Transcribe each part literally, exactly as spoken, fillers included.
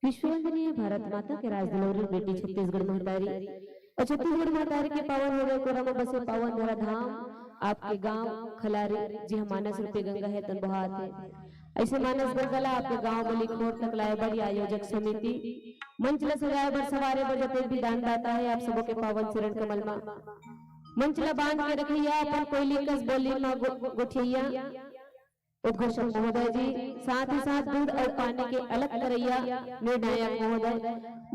विश्ववंदनीय भारत माता के राजदुलौरी बेटी छत्तीसगढ़ महतारी अउ छत्तीसगढ़ महतारी के पावन होवे कोरा म बसे पावन धरा धाम आपके गांव खलारी, जिहां मानस रूपी गंगा हे तन बहात हे। अइसे मानस गंगा ला आपके गांव बली खोर तक लाए बर आयोजक समिति, मंच ला सजाए बर, सवारे बर जतेक भी दानदाता हे, आप सबो के पावन चरण कमल मा मंच ला बांध के रखइया, अपन कोयली कस बोली मा गो-, गोठियइया उद्घोषक महोदय जी, साथ ही साथ दूध अउ पानी के अलग करइया निर्णायक महोदय,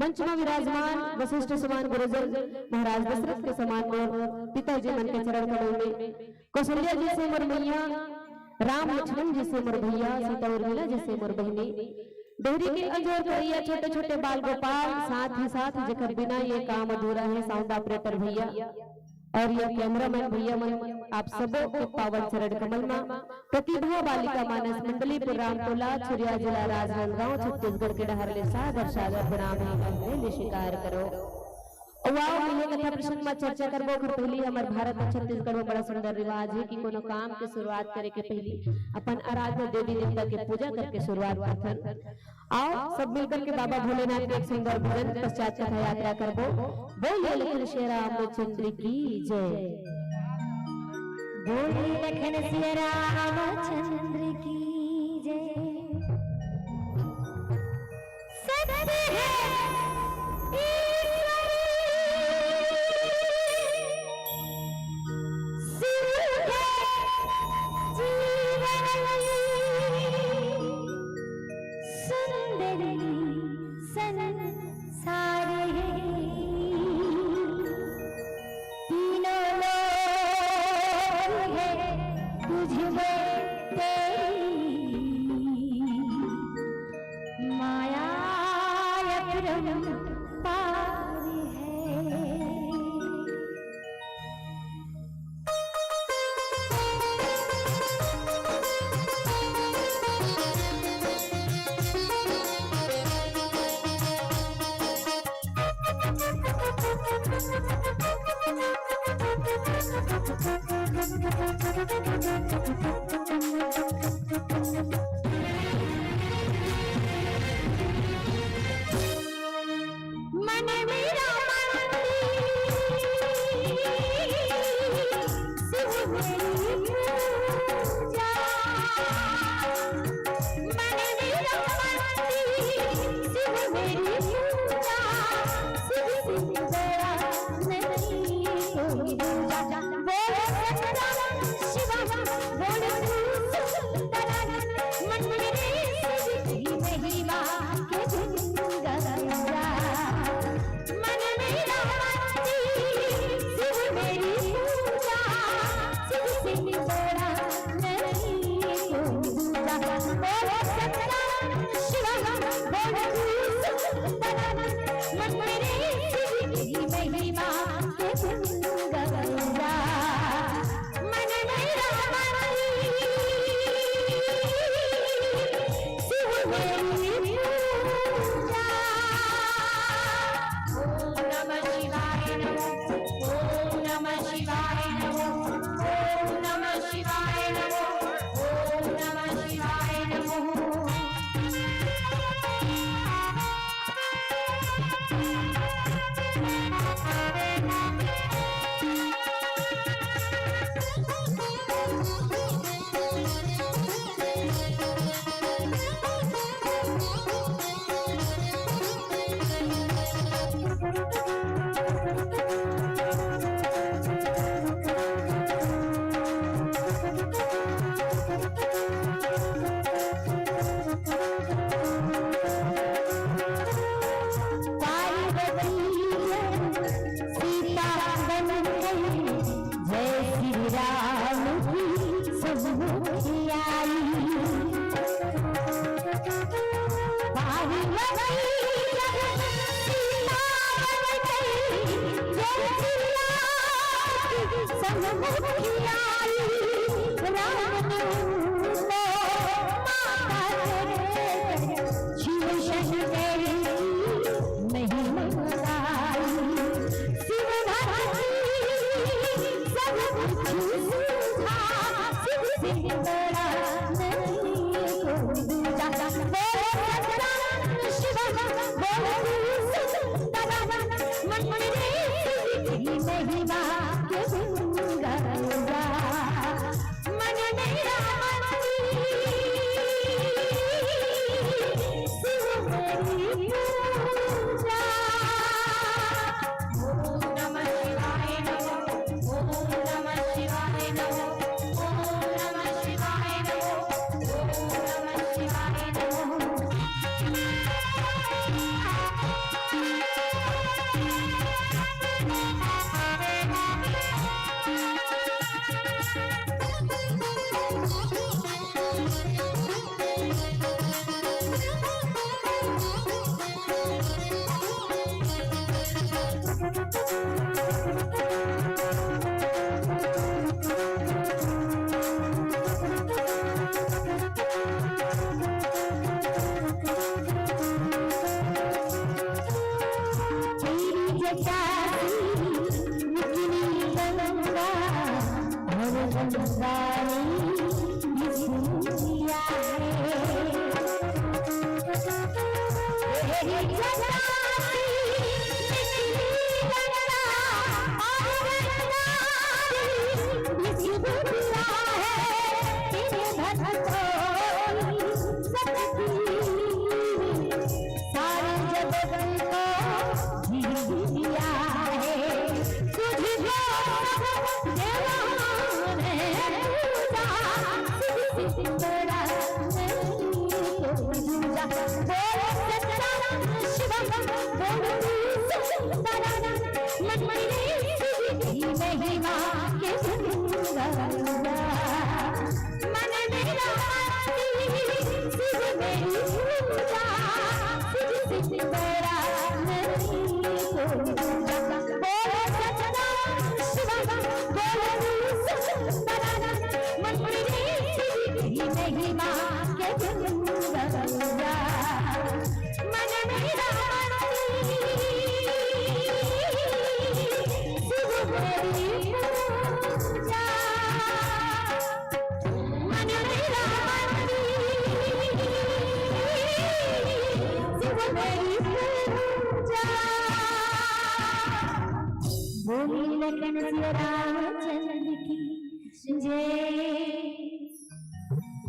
मंच मा विराजमान वशिष्ठ समान गुरुजन, महाराज दशरथ के समान मोर पिताजी मन के चरण कमल में, कौशल्या जइसे मोर मइया, राम लक्ष्मण जइसे मोर भइया, सीता उर्मिला जइसे मोर बहिनी, डेहरी के अंजोर करइया छोटे छोटे बाल गोपाल, साथ ही साथ जेकर बिना ये काम अधूरा हे, sound operator भइया अउ ये cameraman भइया मन, आप सबो के पावन चरण कमल मा प्रतिभा बालिका मानस मंडली, पुराम टोला, छुरिया, जिला राजनांदगांव, छत्तीसगढ़ के डहर ले सादर सादर प्रणाम हे, कहिके स्वीकार करो। अउ आओ, मेहे कथा प्रसंग मा चर्चा करबो। ओखर पहिली हमर भारत अउ छत्तीसगढ़ में बड़ा सुंदर रिवाज हे कि कोनो काम के शुरुआत करे के पहिली अपन आराध्य देवी देवता के पूजा करके शुरुआत करथन। आओ, सब मिलकर के बाबा भोलेनाथ के एक सुंदर भजन पश्चात कथा यात्रा करबो। बोलिए लखन श्री रामचंद्र की जय। बोलिए लखन श्री रामचंद्र की जय। सत्य है ईश्वर शिव है जीवन सुंदर संसार है। तीनों लोक है तुझ में तेरी माया अपरंपार है।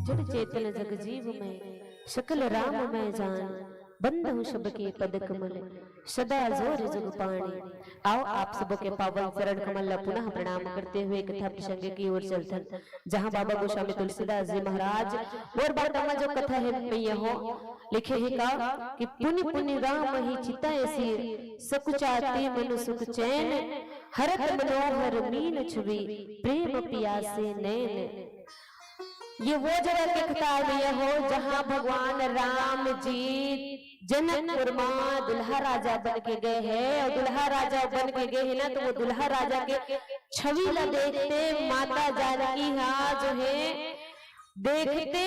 जड़ चेतन जग जीव में, सकल राम में जान। बंदहु सबके पद कमल, सदा जोर जुग पाणी। आओ, आप सबों के पावन चरण कमल ला पुनः प्रणाम करते हुए कथा प्रसंग की ओर चलथन, जहाँ बाबा गोस्वामी तुलसीदास जी महाराज और बात मा जो कथा है मैया हो लिखे है का कि पुनि पुनि राम ही चितय सीर, सकुचाती मनु सुख चैन, हरत मनोहर मीन छुबी, प्रेम पियासे नैन। ये वो जगह के कथा है मैया हो, जहाँ भगवान राम जी जनकपुर मा दुल्हा राजा बन के गए हैं और दुल्हा राजा बन के गए हैं ना, तो वो दुल्हा राजा के छवि ला देखते माता जानकी हा जो है देखते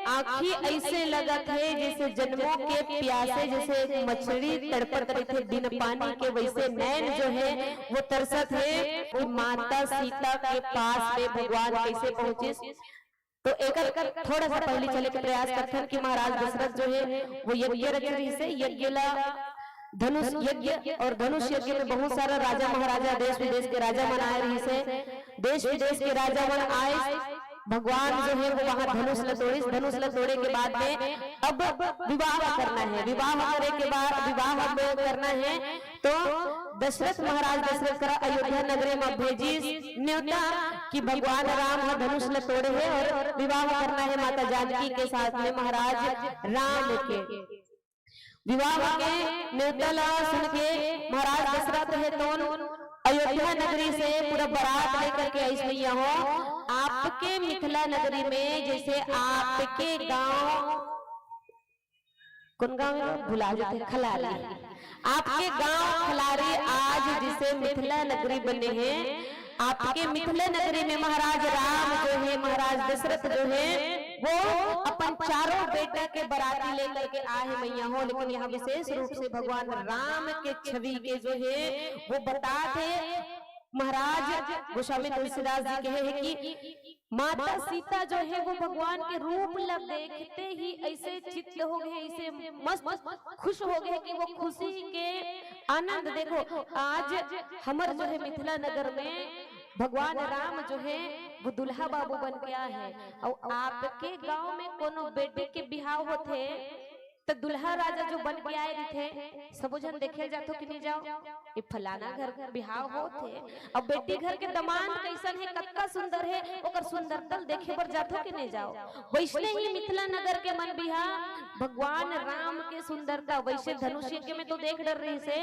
आँखी ऐसे लगत है जैसे जन्मों के प्यासे, जैसे एक मछली तड़पत रहिथे बिन पानी के, वैसे नैन जो है वो तरसत है कि माता सीता के पास में भगवान कैसे पहुँचिस। तो एकर थोड़ा सा पहले चले के प्रयास करथन कि महाराज दशरथ जो है वो यज्ञ रच रहिस हे, यज्ञ ला धनुष यज्ञ और धनुष यज्ञ में बहुत सारा राजा महाराजा देश विदेश के राजा मन आए रहिस हे। देश विदेश के राजा मन आए, भगवान जो है वो वहां धनुष ला तोड़िस। धनुष ला तोड़े के बाद में अब विवाह करना है, विवाह करे के बाद विवाह अब करना है तो दशरथ महाराज दशरथ करा अयोध्या नगरी में भेजिस न्योता कि भगवान राम ह धनुष ल तोड़े हे और विवाह करना है माता जानकी के साथ में महाराज राम के। विवाह के न्योता ला सुन के महाराज दशरथ हे तोन अयोध्या नगरी से पूरा बारात लेकर के आइस भैया हो, आपके मिथिला नगरी में जैसे आपके गांव कोन गांव हे? भुला जाथे, खलारी। आपके गांव खलारी आज जिसे मिथिला नगरी बने हे, आपके मिथिला नगरी में महाराज राम जो हे, महाराज दशरथ जो हे, वो अपन चारों बेटा के बराती लेकर के आए हे मैया हो। लेकिन यहाँ विशेष रूप से भगवान राम के छवि के जो हे वो बतात हे। महाराज गोस्वामी तुलसीदास जी कहे हे कि माता सीता जो हे वो भगवान के रूप ला देखते ही ऐसे चित्त हो गए, ऐसे मस्त खुश हो गए कि वो खुशी के आनंद। देखो, आज हमर जो हे मिथिला नगर में भगवान राम जो हे वो दुल्हा बाबू बन के आए हे। अउ आपके गांव में कोनो बेटी के बिहाव होथे त दुल्हा राजा जो बन के आए रहिथे, सबो झन देखे जाथो कि नहीं जाओ? ये फलाना घर बिहाव होत हे, अब बेटी घर के दमांद कैसन हे, कतका सुंदर हे, ओकर सुंदरता ल देखे बर जाथो कि नहीं जाओ? वैसने ही मिथिला नगर के मन भी हा भगवान राम के सुंदरता, वैसे धनुष यज्ञ में तो देख डर रहिसे,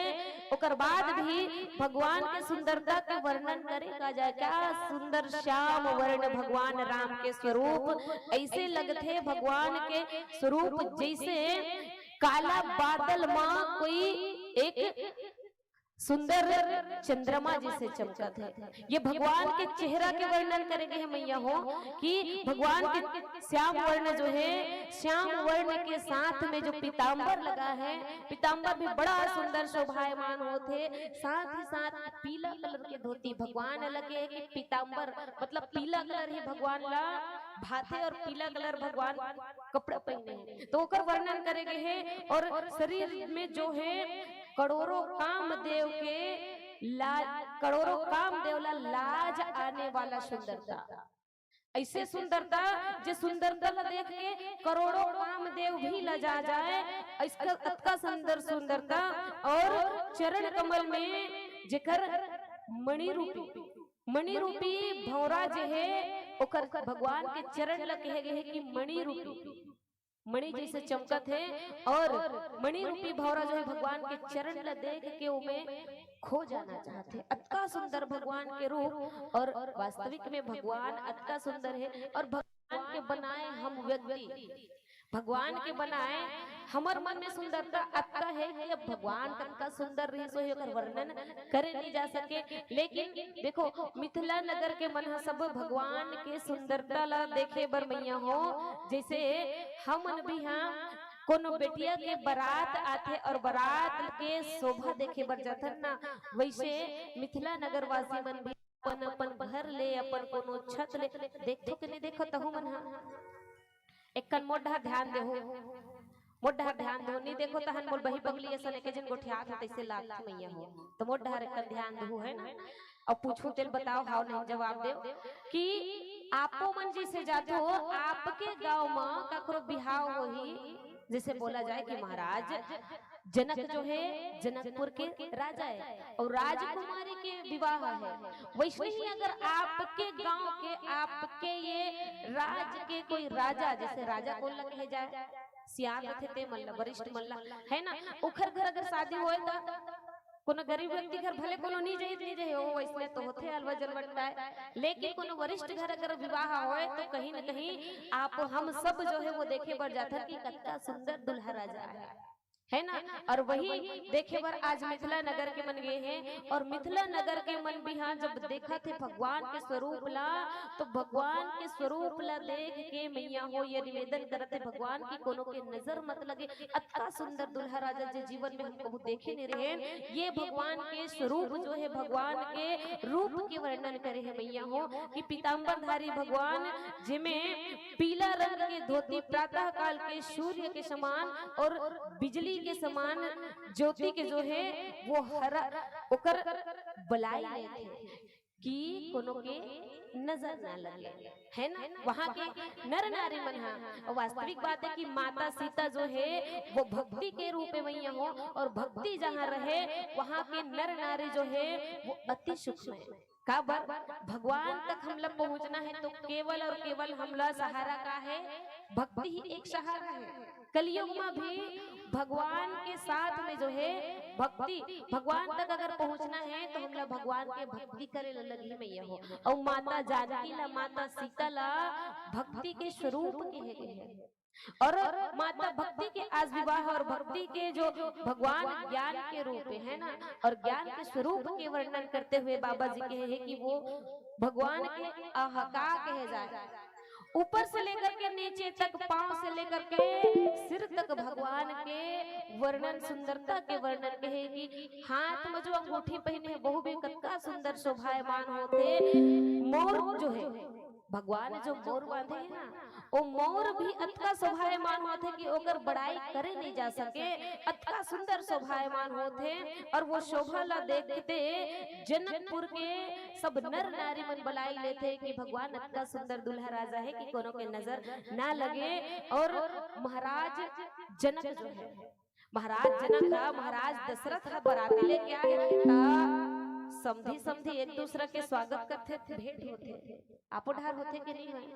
ओकर बाद भी भगवान के सुंदरता के वर्णन करे का जाए। क्या सुंदर श्याम वर्ण भगवान राम के स्वरूप, ऐसे लगथे भगवान के स्वरूप जैसे काला बादल मा कोई एक सुंदर चंद्रमा जैसे चमकत हे। ये भगवान के चेहरा के वर्णन करे गे हे मैया हो कि भगवान के श्याम वर्ण जो हे, श्याम वर्ण के साथ में जो पीतांबर लगा हे, पीतांबर भी बड़ा सुंदर शोभायमान होत हे। साथ ही साथ पीला कलर के धोती भगवान लगे हे कि पीतांबर मतलब पीला कलर ही भगवान ला भाथे और पीला कलर भगवान कपड़ा पहने हे, तो ओकर वर्णन करे गे हे। और शरीर में जो हे करोड़ों कामदेव के लाज, करोड़ों कामदेव ला लाज आने वाला सुंदरता, ऐसे सुंदरता जे सुंदरता ला देख के करोड़ों कामदेव भी लजा जाए। इसका अतका सुंदर सुंदरता और चरण कमल में जेकर मणि रूपी, मणि रूपी भौरा जे हे ओकर भगवान के चरण ला कहे गे हे कि मणि रूपी, मणि जैसे चमकत हे और मणि रूपी भौरा जो हे भगवान के चरण ला देख के ओमे खो जाना चाहत हे। अतका सुंदर भगवान के रूप और वास्तविक में भगवान अतका सुंदर हे और भगवान के बनाए हम व्यक्ति, भगवान के बनाए हमर मन में सुंदरता अतका हे कि अब भगवान कतका सुंदर रहिस होही ओकर वर्णन करे नहीं जा सके। लेकिन देखो मिथिला नगर के मन ह सब भगवान के सुंदरता ला देखे बर मैया हो, जैसे हमन भी हा कोनो बेटिया के बारात आथे और बारात के शोभा देखे बर जाथन ना, वैसे मिथिला नगर वासी मन भी अपन अपन घर ले अपन कोनो छत ले देखथो कि नहीं देखो तहू मन हा। एक कन मोर डहर ध्यान देहू, मोर डहर ध्यान देहू, नहीं देखो तहन मोर बही बगली असन एके झन गोठियात हे तैसे लागत मैया हो, तो मोर डहर एक कन ध्यान देहू है ना। अब पूछू तेल बताओ, हाव नहीं जवाब देव कि आपो मन जैसे जाथो आपके गांव में ककरो बिहाव होही, जैसे बोला जाए कि महाराज जनक जो हे जनकपुर के राजा हे और राजकुमारी के विवाह हे, वैसे ही अगर आपके गांव के आपके ये राज के कोई राजा, जैसे राजा कोन ला कहे जाए, सियान रथे ते मन ला, वरिष्ठ मन ला, है ना, ओखर घर अगर शादी होए त कोनो गरीब व्यक्ति घर भले कोनो नी जाई, नी जाई, ओ वैसने तो होथे अलवा जलवा टाय, लेकिन कोनो वरिष्ठ घर अगर विवाह होए तो कहीं न कहीं आप हम सब जो हे वो देखे बर जाथन कि कतका सुंदर दुल्हा राजा आए, है ना। और वही देखे बर आज मिथिला नगर के मन गे हे और मिथिला नगर के मन भी हा जब देखत हे भगवान के स्वरूप ला, तो भगवान के स्वरूप ला देख के मैया हो ये निवेदन करत हे भगवान की कोनो के नजर मत लगे। अतका सुंदर दुल्हा राजा जे जीवन में हम कहूँ देखे नहीं रहे। ये भगवान के स्वरूप जो हे, भगवान के रूप के वर्णन करे हे मैया हो कि पीताम्बरधारी भगवान जेमे पीला रंग के धोती, प्रातः काल के सूर्य के समान और बिजली के समान ज्योति के जो हे वो हरा ओकर बलाई लेथे कि कोनो के नजर ना लगे, है ना। वहाँ के नर नारी मन हा, वास्तविक बात हे कि माता सीता जो हे वो भक्ति के रूप में मैया हो और भक्ति जहाँ रहे वहाँ के नर नारी जो हे वो अति सूक्ष्म हे। काबर भगवान तक हमला पहुँचना हे तो केवल और केवल हमला सहारा का हे? भक्ति ही एक सहारा हे। कलयुग में भी भगवान के साथ में जो है भक्ति, भगवान तक अगर पहुंचना है तो हमला भगवान के भक्ति करे ला लगही मैया हो। अउ माता जानकी ला, माता सीता ला भक्ति के स्वरूप कहे गए है। और माता भक्ति के आज विवाह और भक्ति के जो भगवान ज्ञान के रूप है ना, और ज्ञान के स्वरूप के वर्णन करते हुए बाबा जी कहे है कि वो भगवान के अहका कहे जाए। ऊपर से लेकर के नीचे तक, पांव से लेकर के सिर तक भगवान के वर्णन, सुंदरता के वर्णन कहे कि हाथ में जो अंगूठी पहने है, वो भी कतका सुंदर शोभायमान होथे। मोर जो है, भगवान जो मोर बांधे है ना, वो मोर भी अतका शोभायमान होथे कि ओकर बड़ाई करे नहीं जा सके, अतका सुंदर शोभायमान होथे। और वो शोभा ला देखते जनकपुर के सब नर नारी मन बलाई लेथे कि भगवान अतका सुंदर दूल्हा राजा है कि कोनो के नजर ना लगे। और महाराज जनक जो है, महाराज जनक ह, महाराज दशरथ ह बराती लेके आए, त समधी समधी एक दूसरा के स्वागत करथे, भेंट होथे। आपो डहर होथे कि नहीं होय?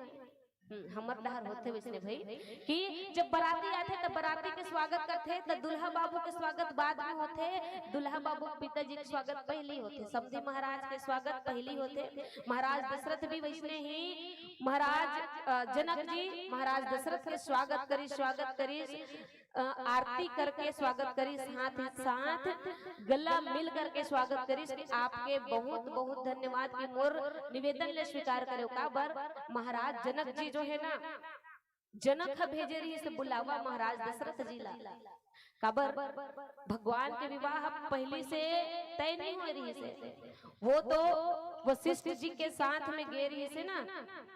हम्म, हमर डहर होथे वैसने भाई, कि जब बराती आथे त बराती के स्वागत करथे, त दूल्हा बाबू के स्वागत बाद में होथे, दूल्हा बाबू के पिताजी के स्वागत पहली होथे, समधी महाराज के स्वागत पहली होथे। महाराज दशरथ भी वैसने ही महाराज, अ, जनक जी महाराज दशरथ के स्वागत करिस, स्वागत करिस। अ, आरती करके स्वागत करिस, हाथ साथ गला मिल करके स्वागत करिस कि आपके बहुत बहुत धन्यवाद कि मोर निवेदन ले स्वीकार करे हो। काबर महाराज जनक जी जो है ना, जनक ह भेजे रहिस बुलावा महाराज दशरथ जी ला। काबर भगवान के विवाह पहली से तय नहीं होय रहिस हे। वो तो वशिष्ठ जी के साथ में गे रहिस हे ना,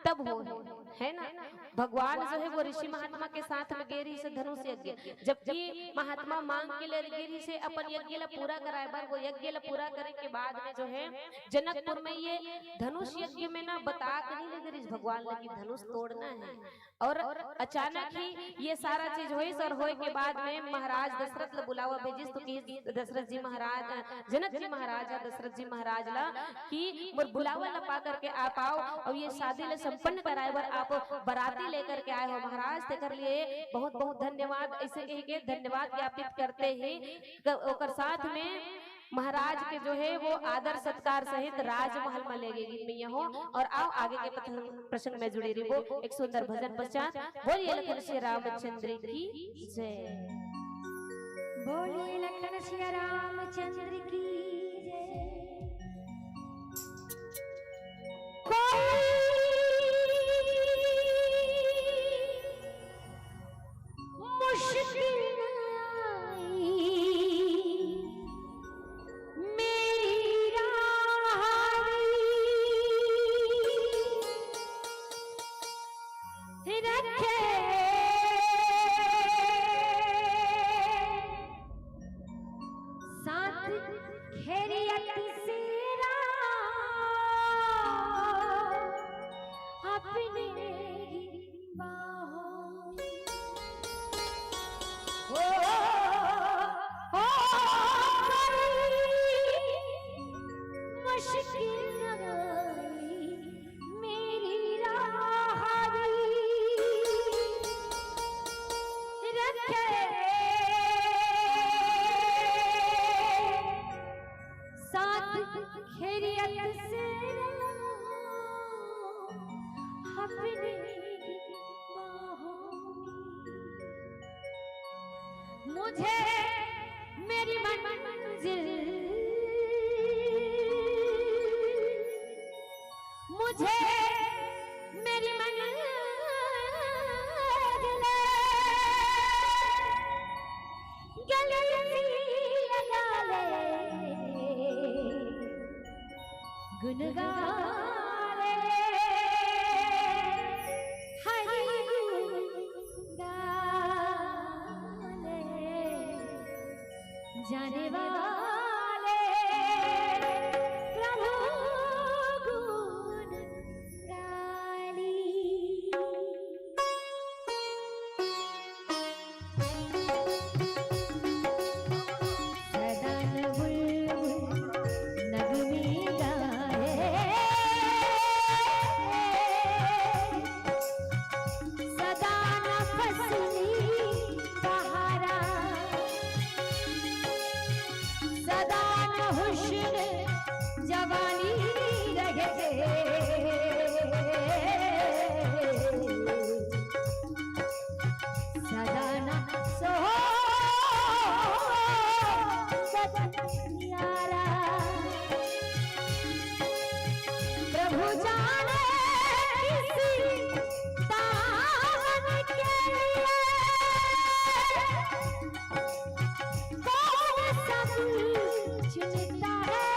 तब हो है, है ना। भगवान जो है वो ऋषि महात्मा के साथ में गे रहिस हे धनुष यज्ञ, जबकि महात्मा मांग के लिए गे रहिस हे अपन यज्ञ ला पूरा कराए बर। वो यज्ञ ला पूरा करे के बाद में जो है जनकपुर में ये धनुष यज्ञ में ना बता के नहीं ले गे रहिस भगवान ला कि धनुष तोड़ना है। और अचानक ही ये सारा चीज होइस और होए के बाद में महाराज दशरथ ल बुलावा भेजिस, तो कि दशरथ जी महाराज, अ, जनक जी महाराज ह दशरथ जी महाराज ला कि मोर बुलावा ल पा करके आप आओ और ये शादी ल संपन्न कराए बर आप बराती लेकर के आए हो महाराज, तेकर लिए बहुत बहुत धन्यवाद। ऐसे कह के धन्यवाद ज्ञापित करते ही क-, ओकर साथ में महाराज के जो है वो आदर सत्कार सहित राजमहल में ले गे गिन मैया हो। और आओ आगे के प्रसंग, प्रसंग में जुड़े रहिबो एक सुंदर भजन पश्चात। बोलिए लखन श्री रामचंद्र की जय। बोलिए लखन श्री रामचंद्र की जय। कोई मुश्किल न आई मेरी राह रखे साथ खैरियत से राह अपने ही बाहों में। ओ, ओ, कोई मुश्किल न आई मेरी राह भी रखे साथ खैरियत से अपने बाहों में। मुझे मेरी मंजिल, मुझे मेरी मंजिल गले से लगा ले, गुन गा ले, हरि गुन गा ले, जाने वाले प्रभु गुण गाली। सदन बुलबुल नगमे गाए, सदा न फसली बहारा। सदा ना सोहो सदा न्यारा। प्रभु जाने किसी पावन के लिए कौन सा दिल चुनता है।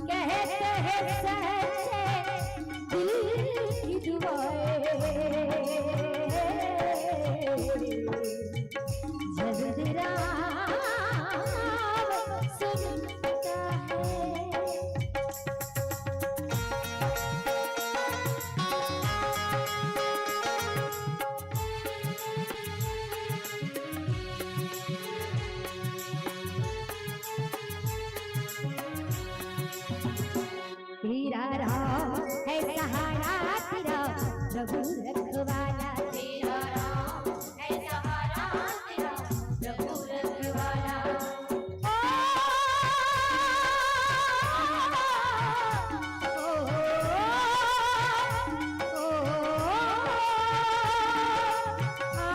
कहते हैं सच्चे दिल की दुआएं, जल्द राम सुनता है। तेरा राम है सहारा, तेरा प्रभु रखवाला। तेरा राम है सहारा, तेरा प्रभु रखवाला। ओ, ओ, ओ, आ,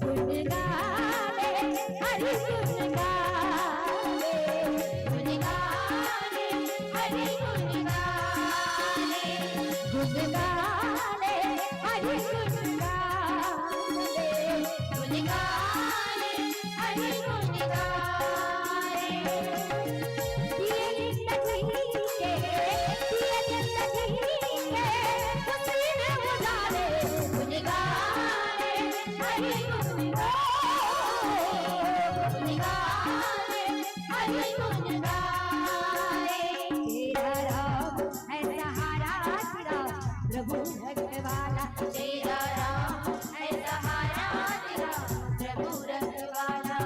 गुन गावे, हरि गुन गावे, गुन गावे, हरि गुन गावे, गुन गावे, हरि गुन गावे, गुन गावे, हरि गुन गावे। पिया जिंदगी के, पिया जिंदगी के, खुशी में उजाले। गुन गावे, हरि गुन गावे, गुन गावे, हरि गुन गावे। तेरा राम है सहारा तेरा, प्रभु रखवाला। तेरा राम है सहारा तेरा, प्रभु रखवाला।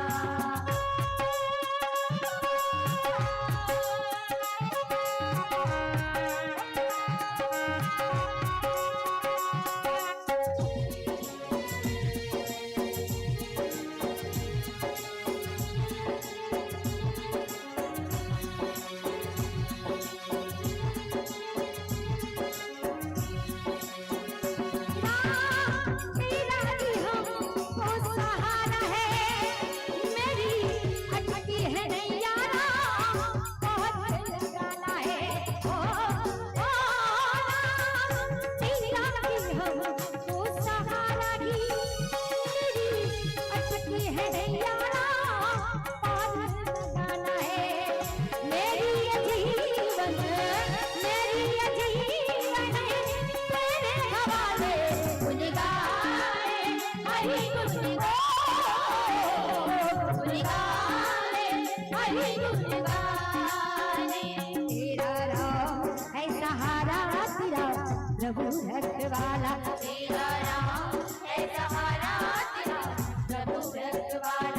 तेरा राम है सहारा तेरा, प्रभु रखवाला। तेरा राम है सहारा तेरा, प्रभु रखवाला।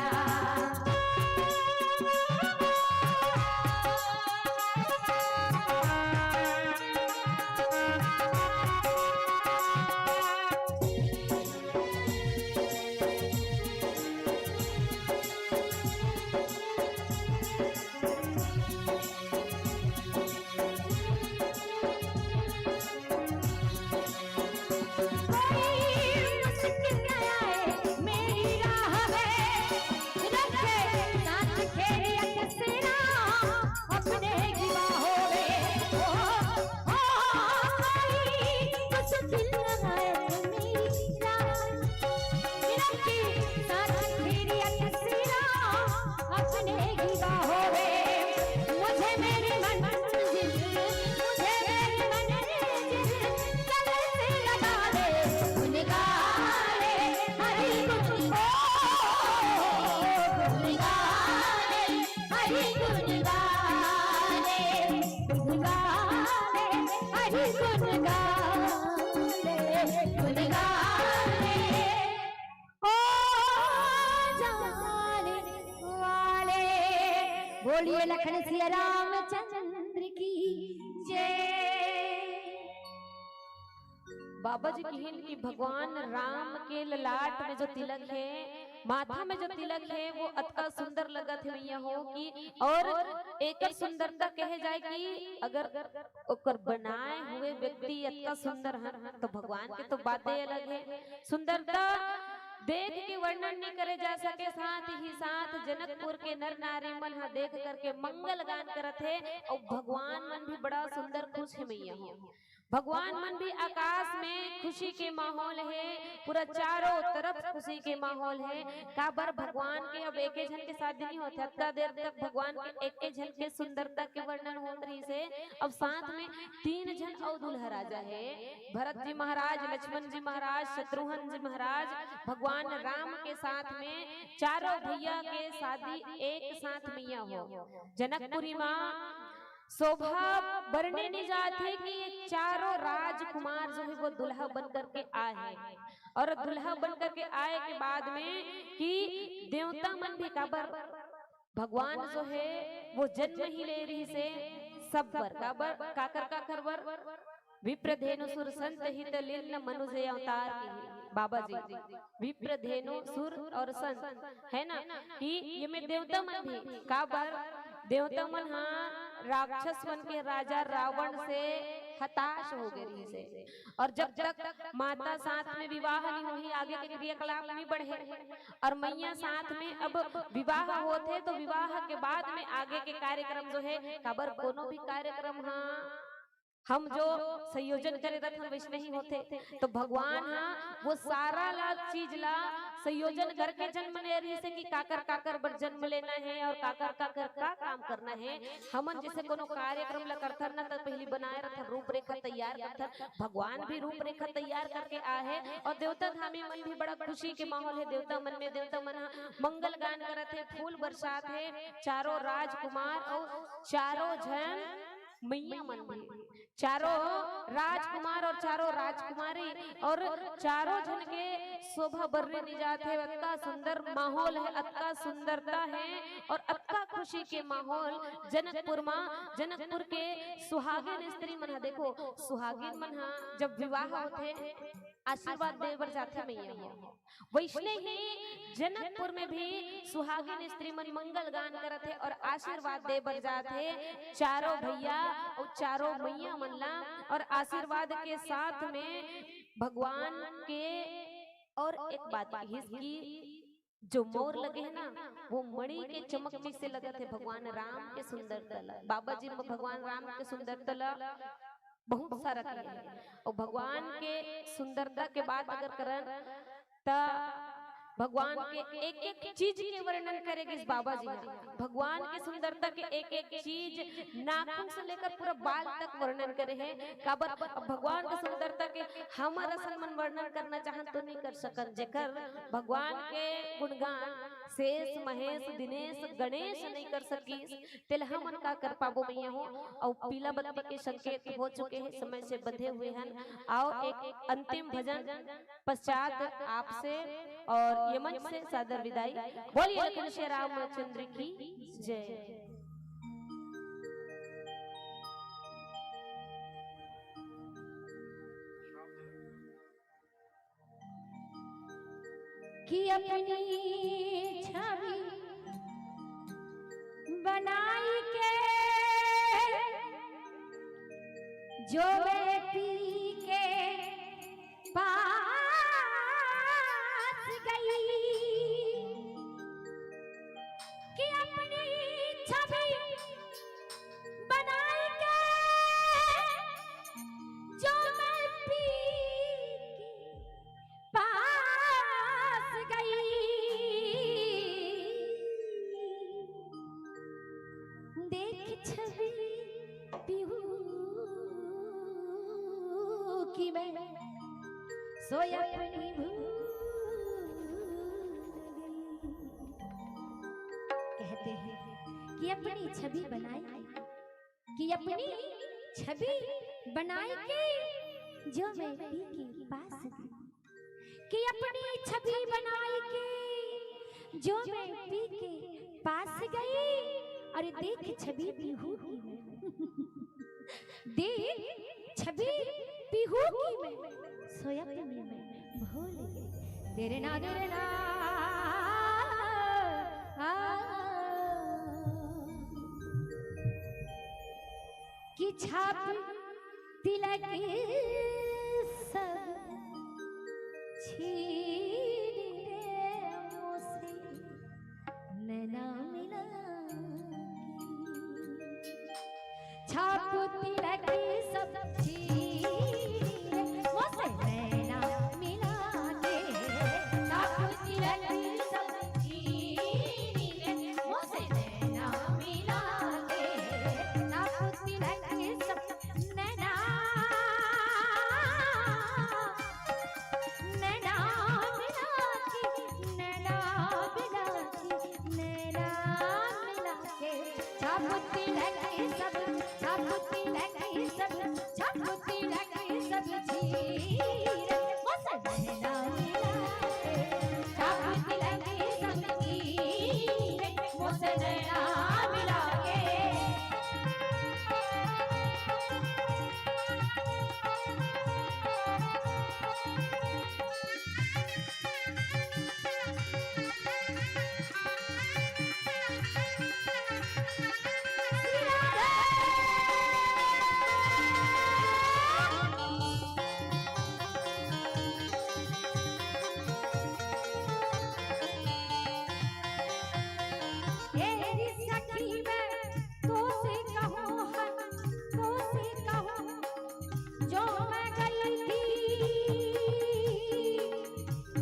बोलिए लखन सिया रामचंद्र की जय। बाबा जी किहिन कि भगवान राम के ललाट में जो तिलक हे, माथा में जो तिलक हे, वो अतका सुंदर लगत हे मैया हो कि, और एकर सुंदरता कहे जाए कि अगर ओकर बनाए हुए व्यक्ति अतका सुंदर हन, तो भगवान के तो बातें अलग हे। सुंदरता देख के वर्णन नहीं करे जा सके। साथ ही साथ जनकपुर के नर नारी मन ह देख करके मंगल गान करत हे, और भगवान मन भी बड़ा सुंदर खुश हे मैया हो। भगवान मन भी आकाश में खुशी के माहौल हे, पूरा चारों तरफ खुशी के माहौल हे। काबर भगवान के अब एके झन के शादी नहीं होथे, अतका देर तक भगवान के एके झन के सुंदरता के वर्णन होत रहिस हे। अब साथ में तीन झन अउ दूल्हा राजा हे, भरत जी महाराज, लक्ष्मण जी महाराज, शत्रुघ्न जी महाराज, भगवान राम के साथ में चारों भैया के शादी एक साथ मैया हो। जनकपुरी माँ शोभा बरने नहीं जात हे कि ये चारों राजकुमार जो हे वो दुल्हा बन करके आए हे, और दुल्हा बन करके आए के बाद में कि देवता मन भी, काबर भगवान जो हे वो जन्म ही ले रहिस हे सब बर, काबर, काकर काकर बर, विप्र धेनु सुर संत हित लीन मनुज अवतार के हे बाबा जी। विप्र धेनु सुर और संत, है ना, कि ये में देवता मन भी, काबर देवता मन हा राक्षस मन के राजा रावण से हताश हो गए रहिस हे। और जब तक माता साथ में विवाह नहीं होही, आगे के क्रियाकलाप नहीं बढ़े। और मैया साथ में अब विवाह होथे, तो विवाह के बाद में आगे के कार्यक्रम जो हे, काबर कोनो भी कार्यक्रम हा हम जो संयोजन करे रथन वैसने ही होथे। तो भगवान हा वो सारा ला चीज ला संयोजन करके जन्म ले रहिस हे कि काकर काकर बर जन्म लेना हे और काकर काकर का काम करना हे। हमन जैसे कोनो कार्यक्रम ला करथन ना, त पहली बनाए रथन, रूपरेखा तैयार करथन। भगवान भी रूपरेखा तैयार करके आए हे और देवता धामी मन भी बड़ा खुशी के माहौल हे। देवता मन में देवता मन हा मंगल गान करत हे, फूल बरसात हे, चारों राजकुमार और चारों झन मैया मन भी, चारों राजकुमार और चारों राजकुमारी और चारों झन के शोभा बर्री नहीं जात हे। अतका सुंदर माहौल हे, अतका सुंदरता हे और अतका खुशी के माहौल जनकपुर मा। जनकपुर के सुहागिन स्त्री मन हा, देखो, सुहागिन मन हा जब विवाह होथे, आशीर्वाद दे बर जाथे मैया हो। वैसने ही जनकपुर में भी सुहागिन स्त्री मन मंगल गान करत हे और आशीर्वाद दे बर जात हे चारों भैया और चारों मैया मन ला। और आशीर्वाद के साथ में भगवान के और एक बात कहिस कि जो मोर लगे हे ना, वो मणि के चमक जैसे लगत हे भगवान राम के सुंदरता ला। बाबा जी में भगवान राम के सुंदरता ला बहुत सारा किए हे। और भगवान के सुंदरता के बात अगर करन, त भगवान के एक एक चीज के वर्णन करे गिस बाबा जी हा। भगवान के सुंदरता के एक एक चीज, नाखून से लेकर पूरा बाल तक वर्णन करे हे। काबर, अब भगवान के सुंदरता के हमर असन मन वर्णन करना चाहन तो नहीं कर सकन। जेकर भगवान के गुणगान शेष, महेश, दिनेश, गणेश नहीं कर सकिस, तेला हमन का कर पाबो मैया हो। अउ पीला बत्ती के संकेत हो चुके हे, समय से बंधे हुए हन। आओ एक अंतिम भजन पश्चात आपसे और ये मंच से सादर विदाई। बोलिए लखन श्री रामचंद्र की जय। कि अपनी छवि बनाई के जो मैं पी के पास गई, कि अपनी छवि बनाई के जो मैं पी के पास गई। देख छवि पीहू की मैं सोया अपनी भूल गई। कहते हैं कि अपनी छवि बनाई, कि अपनी छवि बनाई के जो मैं पी के पास गई, कि अपनी छवि बनाई के जो मैं पी के पास गई। अरे देख छवि पीहू की मैं, देख छवि पीहू की मैं तो अपने में भूल गई। तेरे ना, तेरे ना, आ, कि छाप तिलक सब छीन रे मोसे नैना मिला के। छाप तिलक सब छीन रे मोसे नैना मिला के। छाप तिलक सब छीन रे मोसे नैना मिला के। छाप तिलक सब नैना, नैना मिला के, नैना मिला के, नैना मिला के। छाप तिलक सब, छाप तिलक सब, छाप तिलक सब छीन रे मोसे नैना मिला के। छाप तिलक सब छीन रे मोसे नैना मिला के। ए री सखी मैं तो से कहूँ है, तो से कहूँ, जो मैं गई थी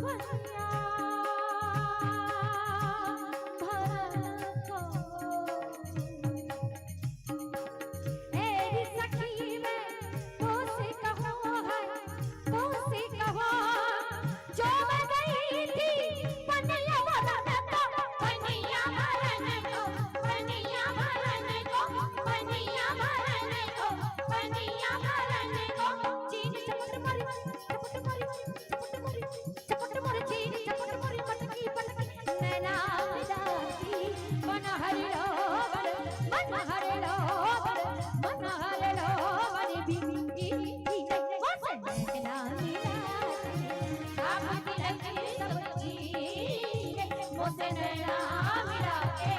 बनिया भरन को। ए री सखी मैं तो से कहूँ है, तो से कहूँ, जो मैं गई थी बनिया भरन को, बनिया भरन को, बनिया भरन को, बनिया भरन को, बनिया भरन को। चीन चपट मारी, चपट मारी, चपट मारी, चपट मारी, चीन चपट मारी, पटकी पटकी नैना मिला के। मन हर लो बड़, मन हर लो बड़, मन हर लो बड़ बिंदी। मोसे नैना मिला के, छाप तिलक सब छीन रे मोसे नैना मिला के।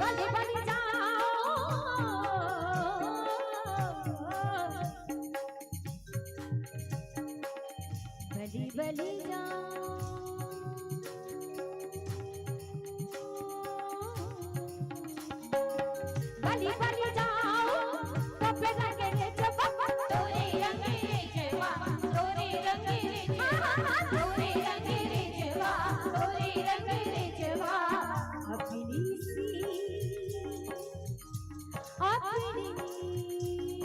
बलि बलि जाओ, बलि बलि जाओ, बलि बलि जाओ, तो पे रंग रे जवा, तोरे रंग रे जवा, तोरे रंग रे जवा, तोरे रंग रे जवा, तोरे रंग रे जवा। अपनी सी, अपनी सी,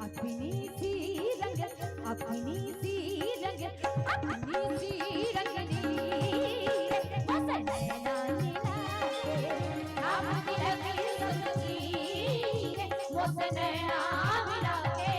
अपनी सी रंग, अपनी सी रंग, अपनी सी रंग नी रे, मोसे नैना मिला के। छाप तिलक सब छीन रे, मोसे नैना मिला के।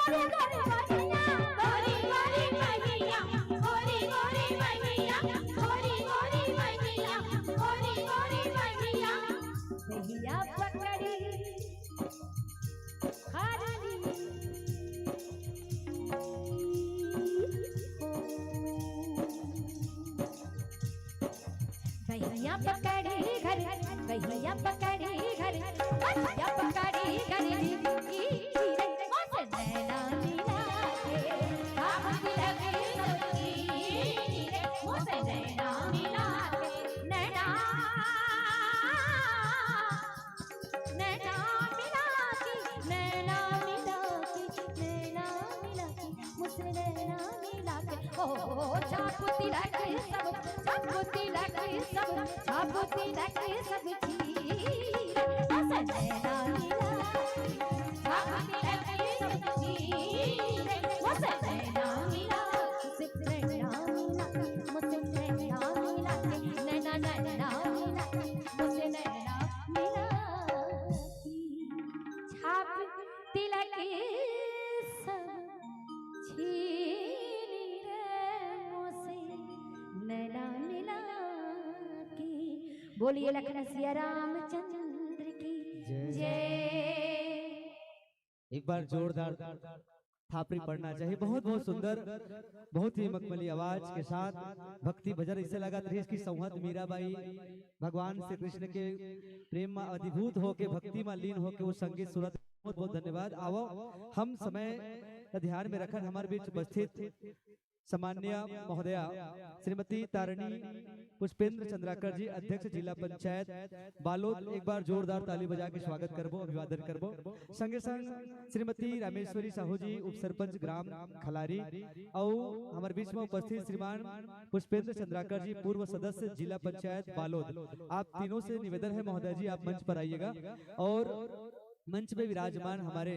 गोरी गोरी बहिया, गोरी गोरी बहिया, गोरी गोरी बहिया, गोरी गोरी बहिया, गोरी गोरी बहिया। बहिया पकड़ी हरली। बहिया पकड़ी घर, बहिया पकड़ी घर, बहिया पकड़ी घर की रे, मोसे नैना मिला के, आँख लगी सबकी रे, मोसे नैना मिला के, नैना, नैना मिला के, नैना मिला के, नैना मिला के, मुझसे नैना मिला के, ओ, ओ, ओ, छाप तिलक सब, छाप तिलक सब, छाप तिलक सब चीर। ओ सजन नैना मिला, छाप तिलक सब चीर। ओ सजन नैना मिला, मुझसे नैना मिला, मुझसे नैना मिला, नैना, नैना मिला, मुझसे नैना मिला। छाप तिलक सब छीनी रे मोसे नैना मिला के। बोलिए लखन सिया रामचंद्र की जय। जय। एक बार जोरदार थापरी पड़ना चाहिए। बहुत, बहुत सुंदर, बहुत ही मखमली आवाज के साथ भक्ति भजन। ऐसे लगत रहिस कि संवत मीराबाई भगवान श्री कृष्ण के प्रेम में अभिभूत होके, भक्ति में लीन होके वो संगीत सुरत। बहुत, बहुत धन्यवाद। आवो, हम समय का ध्यान में रखन, हमारे बीच उपस्थित सम्माननीय महोदया श्रीमती तारिणी पुष्पेंद्र चंद्राकर जी, अध्यक्ष जिला पंचायत बालोद, एक बार जोरदार ताली बजा के स्वागत करबो, अभिवादन करबो। संगे संग श्रीमती रामेश्वरी साहू जी, उप सरपंच ग्राम खलारी, अउ हमारे बीच में उपस्थित श्रीमान पुष्पेंद्र चंद्राकर जी, पूर्व सदस्य जिला पंचायत बालोद। आप तीनों से निवेदन है महोदय जी, आप मंच पर आइएगा और मंच में विराजमान हमारे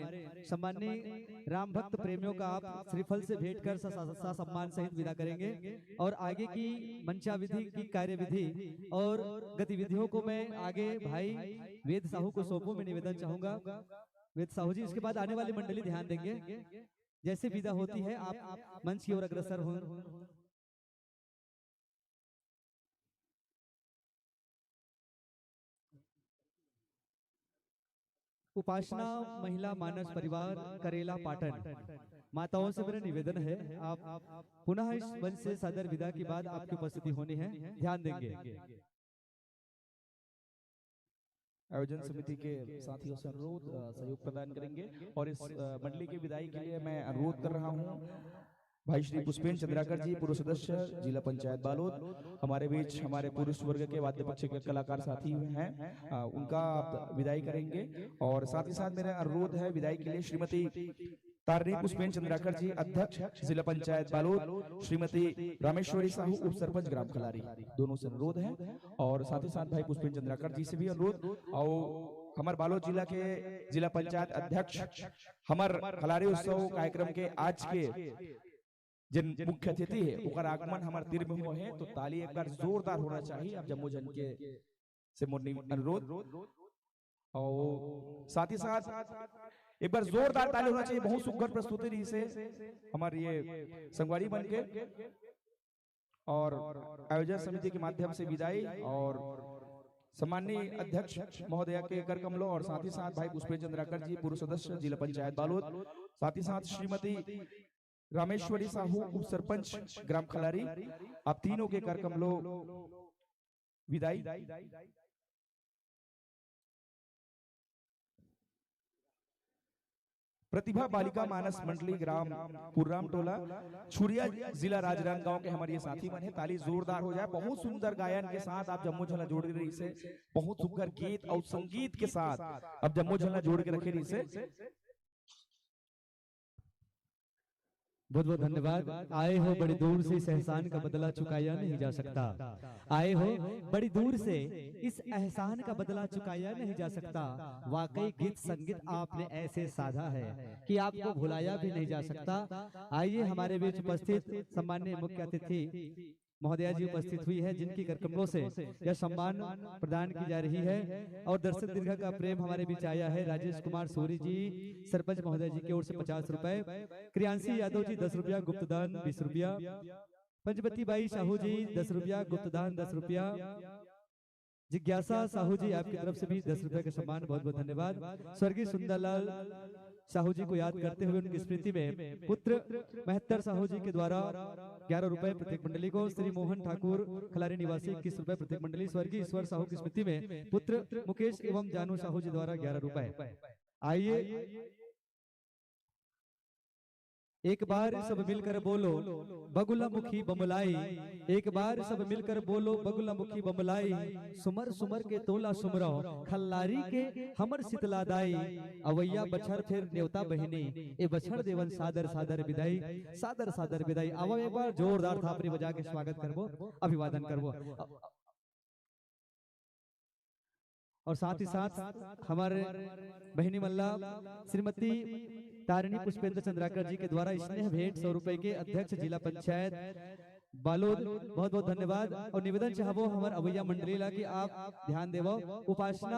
सम्माननीय राम भक्त प्रेमियों का आप श्रीफल से भेंट कर स-, स-, स-, सम्मान सहित विदा करेंगे और आगे की मंचाविधि की कार्यविधि और गतिविधियों को मैं आगे भाई वेद साहू को सौंपूं। मैं निवेदन चाहूंगा वेद साहू जी, उसके बाद आने वाली मंडली ध्यान देंगे। जैसे विदा होती है आप मंच की ओर अग्रसर हों। उपासना महिला मानस परिवार करेला पाटन, माताओं से मेरा निवेदन है, आप पुनः इस मंच से सादर विदा के बाद आपकी उपस्थिति होनी है, ध्यान देंगे। आयोजन समिति के साथियों से अनुरोध, अ, सहयोग प्रदान करेंगे और इस, अ, मंडली की विदाई के लिए मैं अनुरोध कर रहा हूँ भाई श्री पुष्पेन चंद्राकर जी, पूर्व सदस्य जिला पंचायत बालोद, हमारे बीच हमारे पुरुष वर्ग के वाद्य पक्ष के कलाकार साथी हुए हैं, अ, उनका आप विदाई करेंगे। और साथ ही साथ मेरा अनुरोध है विदाई के लिए श्रीमती तारिणी पुष्पेन चंद्राकर जी, अध्यक्ष जिला पंचायत बालोद, श्रीमती रामेश्वरी साहू, उप सरपंच ग्राम खलारी, दोनों से अनुरोध है। और साथ ही साथ भाई पुष्पेन चंद्राकर जी से भी अनुरोध, और हमारे बालोद जिला के जिला पंचायत अध्यक्ष, हमारे खलारी उत्सव कार्यक्रम के आज के जिन मुख्य अतिथि है, ओकर आगमन हमारे तीर में हुए हैं, तो ताली एक बार जोरदार होना चाहिए आप जम्मो जन के से मोर नि-, अनुरोध। और साथ ही साथ एक बार जोरदार ताली होना चाहिए। बहुत सुघर प्रस्तुति रहिसे हमारे ये संगवारी मन के। और आयोजन समिति के माध्यम से विदाई और सम्माननीय अध्यक्ष महोदया के कर कमलों और साथ ही साथ भाई पुष्पेश चंद्राकर जी, पूर्व सदस्य जिला पंचायत बालोद, साथ ही साथ श्रीमती रामेश्वरी साहू, उप सरपंच ग्राम खलारी, आप तीनों के कर कमलों विदाई। प्रतिभा बालिका मानस मंडली, ग्राम पुर्राम टोला, छुरिया, जिला राजनांदगांव के हमारे ये साथी मन है। ताली जोरदार हो जाए। बहुत सुंदर गायन के साथ आप जम्मो झन ला जोड़ के रहिसे, बहुत सुंदर गीत और संगीत के साथ आप जम्मो झन ला जोड़ के रखे रहिसे। बहुत बहुत धन्यवाद। आए हो बड़ी दूर से, इस एहसान का बदला चुकाया नहीं जा सकता। आए हो बड़ी दूर से, इस एहसान का बदला चुकाया नहीं जा सकता। वाकई गीत संगीत आपने ऐसे साधा है कि आपको भुलाया भी नहीं जा सकता। आइए, हमारे बीच उपस्थित सम्माननीय मुख्य अतिथि महोदया जी उपस्थित हुई है, जिनकी कर कमलों से यह सम्मान प्रदान की जा रही है। और दर्शक दीर्घा का प्रेम हमारे बीच आया है राजेश कुमार सूरी जी, सरपंच महोदय जी की ओर से पचास रुपए, क्रियांशी यादव जी दस रुपया, गुप्तदान बीस रुपया, पंचवती बाई साहू जी दस रुपया, गुप्तदान दस रुपया, जिज्ञासा साहू जी आपकी तरफ से भी दस रुपए का सम्मान, बहुत बहुत धन्यवाद। स्वर्गीय सुंदरलाल साहू जी को याद करते हुए उनकी स्मृति में पुत्र महत्तर साहू जी के द्वारा ग्यारह रुपए प्रत्येक मंडली को, श्री मोहन ठाकुर खलारी निवासी इक्कीस रुपए प्रत्येक मंडली, स्वर्गीय ईश्वर साहू की स्मृति में पुत्र मुकेश एवं जानू साहू जी द्वारा ग्यारह रुपए। आइए, एक बार सब मिलकर बोलो बगुला मुखी बमलाई, एक बार सब मिलकर बोलो बगुला मुखी बमलाई, सुमर सुमर के तोला सुमरो खल्लारी के हमर शीतला दाई। अवैया बछर फेर नेवता बहिनी, ए बछर देवन सादर सादर बिदाई, सादर सादर बिदाई। आवा एक बार जोरदार थापरी बजा के स्वागत करबो, अभिवादन करबो। और साथ ही साथ हमारे बहिनी मल्ला श्रीमती तारिणी पुष्पेंद्र चंद्राकर जी के द्वारा स्नेह भेंट सौ रुपए के, अध्यक्ष जिला पंचायत बालोद, बहुत बहुत धन्यवाद। और निवेदन चाहबो हमर अवैया मंडली ला कि आप ध्यान देवो, उपासना